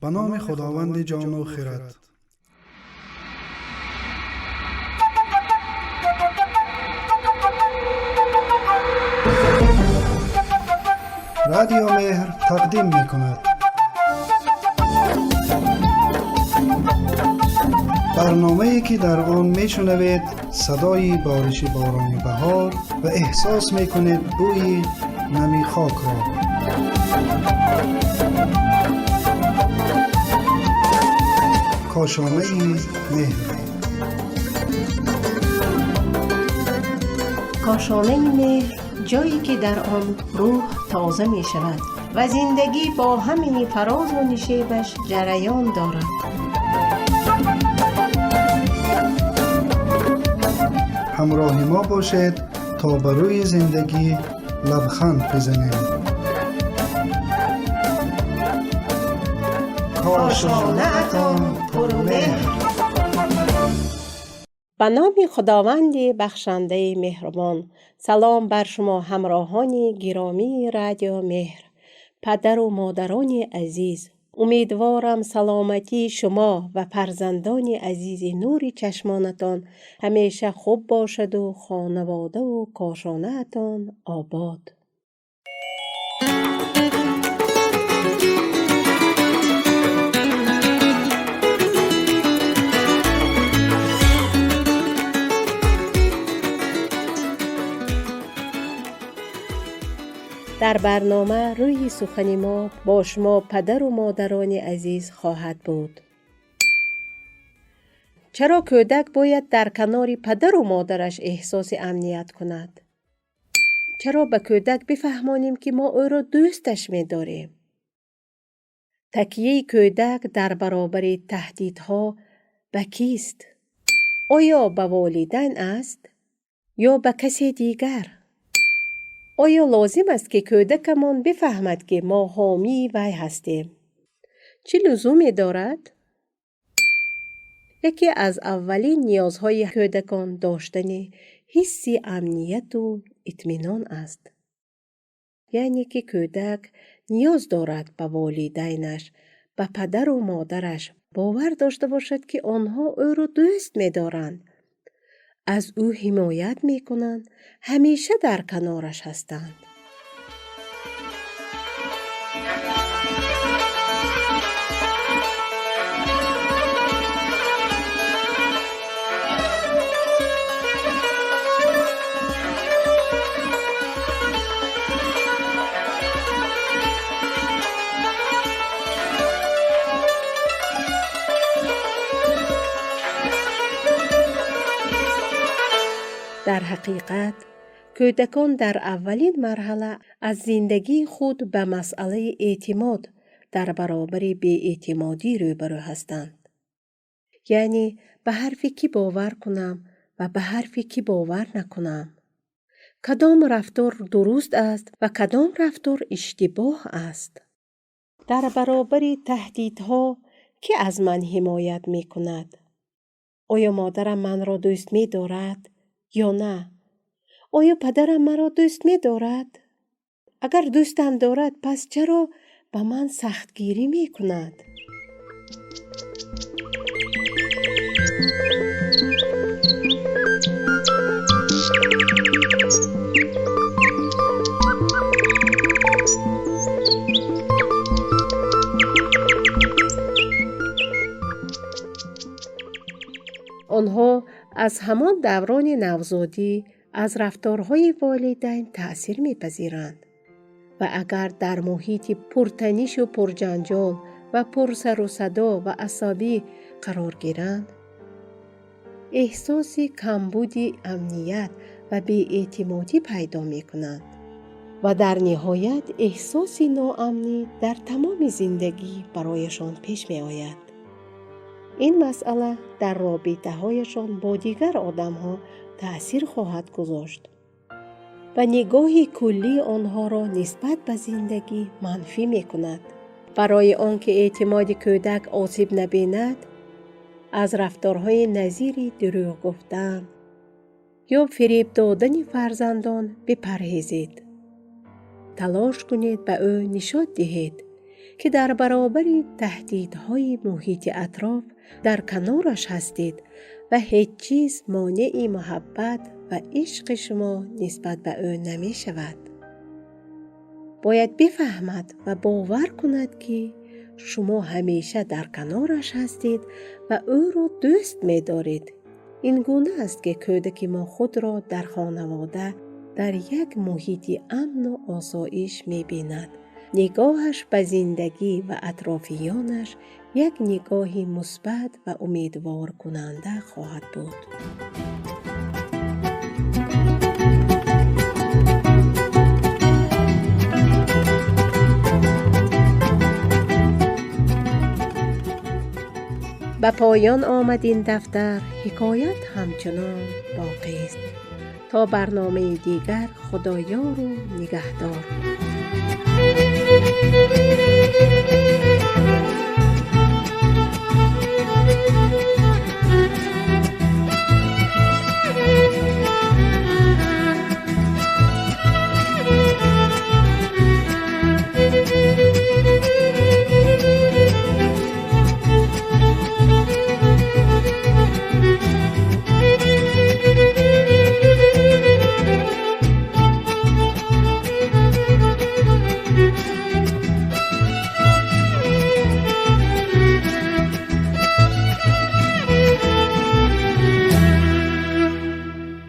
Ба номи Худованди ҷону хирад. Радио Меҳр тақдим мекунад. Барномае ки дар он мешунавед садои бориши борони баҳор ва эҳсос мекунед бӯи нами хокро. Кошонаи меҳр. Кошонаи меҳр, ҷое ки дар он рӯҳ тоза мешавад ва зиндагӣ бо ҳамаи фарозу нишебаш ҷараён дорад. Ҳамроҳи мо бошед, то ба рӯи зиндагӣ лабханд бизанем. Кошонаатон пурмеҳр. Ба номи Худованди бахшандаи меҳрубон. Салом бар шумо, ҳамроҳони гиромии Радио Меҳр, падару модарони азиз. Умедворам, саломатии шумо ва фарзандони азизи нури чашмонатон ҳамеша хуб бошаду хонаводаву кошонаатон обод. Дар барнома рӯи сухани мо бо шумо, падару модарони азиз, хоҳад буд. Чаро кӯдак бояд дар канори падару модараш эҳсоси амният кунад? Чаро ба кӯдак бифаҳмонем, ки мо ӯро дӯсташ медорем? Такияи кӯдак дар баробари таҳдидҳо ба кист? Оё ба волидайн аст ё ба касе дигар? Оё лозим аст, ки кӯдакамон бифаҳмад, ки мо ҳомии вай ҳастем? Чӣ лузуме дорад? Яке аз аввалин ниёзҳои кӯдакон доштани ҳисси амнияту итминон аст, яъне ки кӯдак ниёз дорад ба волидайнаш, ба падару модараш бовар дошта бошад, ки онҳо ӯро дӯст медоранд, аз ӯ ҳимоят мекунанд, ҳамеша дар канораш ҳастанд. Дар ҳақиқат, кӯдакон дар аввалин марҳала аз зиндагии худ ба масъалаи эътимод дар баробари беэътимодӣ рӯбарӯ ҳастанд, яъне ба ҳарфи кӣ бовар кунам ва ба ҳарфи кӣ бовар накунам, кадом рафтор дуруст аст ва кадом рафтор иштибоҳ аст, дар баробари таҳдидҳо кӣ аз ман ҳимоят мекунад, оё модарам манро дӯст медорад ё на, оё падарам маро дӯст медорад? Агар дӯстам дорад, пас чаро ба ман сахтгирӣ мекунад? Онҳо аз ҳамон даврони навзодӣ аз рафторҳои волидайн таъсир мепазиранд ва агар дар муҳити пуртанишу пурҷанҷол ва пурсарусадо ва асабӣ қарор гиранд, эҳсоси камбуди амният ва беэътимодӣ пайдо мекунанд ва дар ниҳоят эҳсоси ноамнӣ дар тамоми зиндагӣ барояшон пеш меояд. Ин масъала дар робитаҳояшон бо дигар одамҳо таъсир хоҳад гузошт ва нигоҳи куллии онҳоро нисбат ба зиндагӣ манфӣ мекунад. Барои он ки эътимоди кӯдак осеб набинад, аз рафторҳои назири дурӯғ гуфтан ё фиреб додани фарзандон бипарҳезед. Талош кунед, ба ӯ нишон диҳед, ки дар баробари таҳдидҳои муҳити атроф дар канораш ҳастед ва ҳеҷ чиз монеи муҳаббат ва ишқи шумо нисбат ба ӯ намешавад. Бояд бифаҳмад ва бовар кунад, ки шумо ҳамеша дар канораш ҳастед ва ӯро дӯст медоред. Ин гуна аст, ки кӯдаки мо худро дар хонавода дар як муҳити амну осоиш мебинад. Нигоҳаш ба зиндагӣ ва атрофиёнаш як нигоҳи мусбат ва умедворкунанда хоҳад буд. Ба поён омад ин дафтар, ҳикоят ҳамчунон боқист. То барномаи дигар Худоёру нигаҳдор.